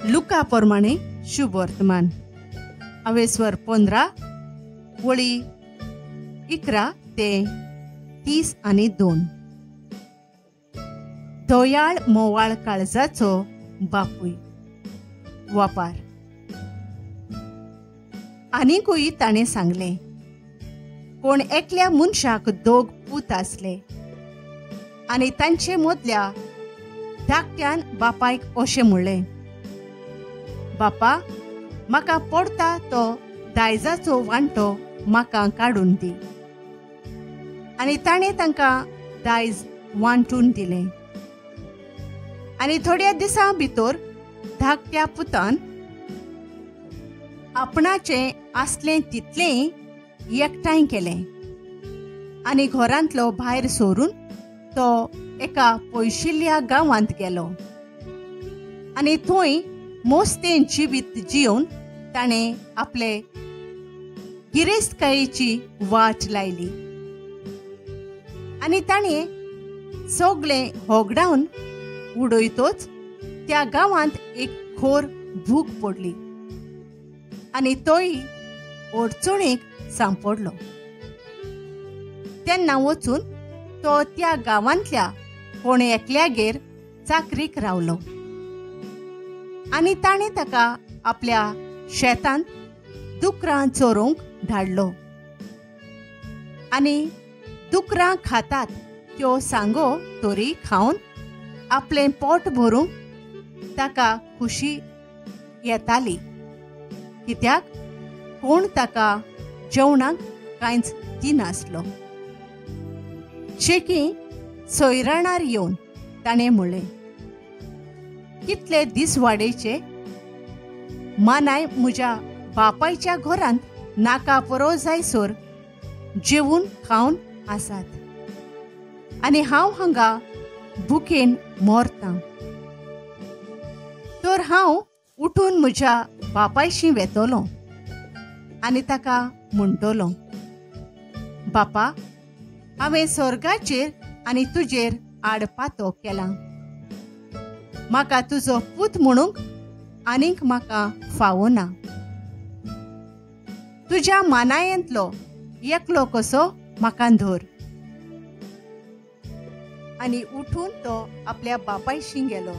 लुका प्रमाणे शुभ वर्तमान अवेस्वर 15 वळी 11 ते 32. दयाळ मोवाळ काळजाचो बापूय वापार. आनीकूय ताणें सांगलें, कोण एकल्या मनशाक दोग पूत आसले आनी तांचे मदल्या धाकट्यान बापायक अशें म्हणलें, बापा म्हाका पडटा तो दायजाचो वांटो म्हाका काडून दी. आनी ताणें तांकां दायज वांटून दिलें. आनी थोड्या दिसां भितर धाकट्या पुतान आपणाचें आसलें तितलें एकठांय केलें आनी घरांतलो भायर सरून तो एका पयशिल्ल्या गांवांत गेलो आनी थंय मोस्तें जिवीत जिवन ताणें आपले गिरेस्तकायेची वाट लायली आनी ताणें सगळें होगडावन उडयतोच त्या गांवांत एक खोर भूक पडली आनी तोय अडचणेक सांपडलो. तेन्ना वचून तो त्या गांवांतल्या कोण एकल्यागेर चाकरीक रावलो आनी ताणें ताका आपल्या शेतांत दुकरां चोरूंक धाडलो. आनी दुकरां खातात त्यो सांगो तरी खावन आपलें पोट भरूंक ताका खुशी येताली, कित्याक कोण ताका जेवणाक कांयच दिनासलो. शेकी सोयराणार येवन ताणें म्हणलें, कितले दीस वाडेचे मानाय म्हज्या बापायच्या घरांत नाका पुरो जायसर जेवून खावन आसात आनी हांव हांगा भुकेन मरतां. तर हांव उठून म्हज्या बापायशी वेतलो आनी ताका म्हणटलो, बापा हांवें स्वर्गाचेर आनी तुजेर आड पातो केला, म्हाका तुजो पूत म्हणूंक आनीक म्हाका फावना. तुज्या मानायेंतलो एकलो कसो म्हाका धर. आनी उठून तो आपल्या बापायशी गेलो.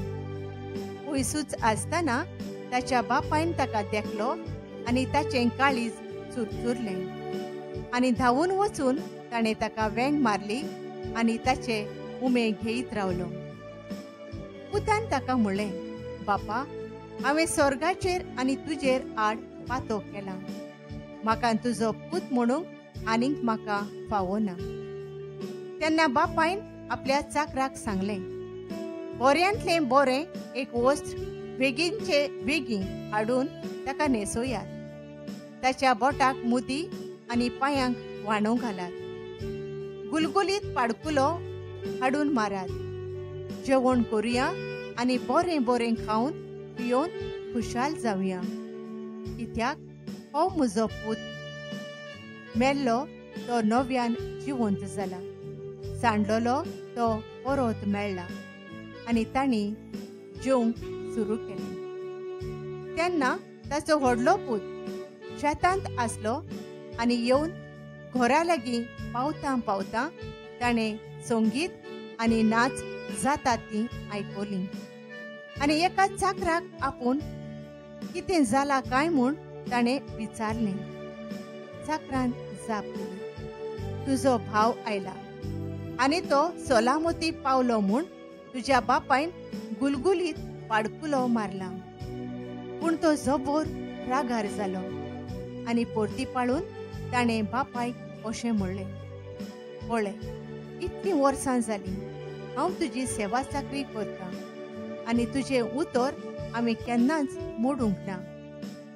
पयसूच आसतना ताच्या बापायन ताका देखलो आनी ताचें काळीज चुरचुरलें आनी धांवून वचून ताणें ताका वेंग मारली आनी ताचे उमे घेयत रावलो. पुतान ताका म्हणलें, बापा हांवें स्वर्गाचेर आनी तुजेर आड पातो केला, म्हाका तुजो पूत म्हणूंक आनीक म्हाका फावना. तेन्ना बापायन आपल्या चाकराक सांगलें, बऱ्यांतलें बरें एक वस्त्र वेगींचे वेगीं हाडून ताका न्हेसोयात, ताच्या बोटाक मुदी आनी पांयांक व्हाणो घालात, गुलगुलीत पाडकुलो हाडून मारात, जेवण करुया आनी बरें बरें खावन पियोवन खुशाल जावया, कित्याक हो म्हजो पूत मेल्लो तो नव्यान जिवंत जाला, सांडलेलो तो परत मेळ्ळा. आनी तांणी जेवंक सुरू केलें. तेन्ना ताचो व्हडलो पूत शेतांत आसलो आनी येवन घरा लागीं पावतां पावतां ताणें संगीत आनी नाच जाता तीं आयकलीं आनी एका चाकराक आपूण कितें जालां काय म्हूण ताणें विचारलें. चाकरान जाप दिली, तुजो भाव आयला आनी तो सलामती पावलो म्हूण तुज्या बापायन गुलगुलीत पाडकुलो मारला. पूण तो जबोर रागार जालो आनी परती पाळून ताणें बापायक अशें म्हणलें, पळय इतलीं वर्सां जालीं हांव तुजी सेवा चाकरी करतां आनी तुजें उतर आमी केन्नाच मोडूंक ना,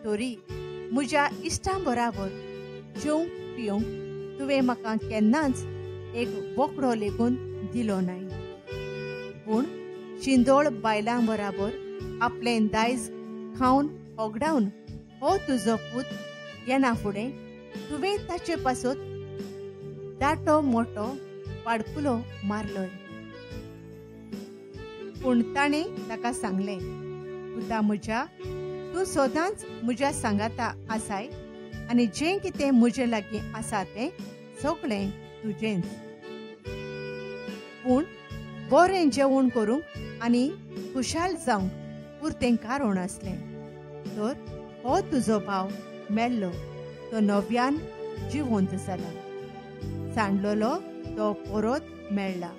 तरी म्हज्या इश्टां बराबर जेवंक पिवंक तुवें म्हाका केन्नाच एक बोकडो लेगून दिलो नाय. पूण शिंदोळ बायलां बराबर आपलें दायज खावन होगडावन हो तुजो पूत येना फुडें तुवें ताचे पासत दाटो मोटो पाडकुलो मारलो. पूण ताणें ताका सांगलें, पुता म्हज्या, तूं सदांच म्हज्या सांगाता आसाय आनी जें कितें म्हजे लागीं आसा तें सगळें तुजेंच. पूण बरें जेवण करूंक आनी खुशाल जावंक पुरतें कारण आसलें तर हो तुजो भाव मेल्लो तो नव्यान जिवंत जाला, सांडलेलो तो परत मेळ्ळा.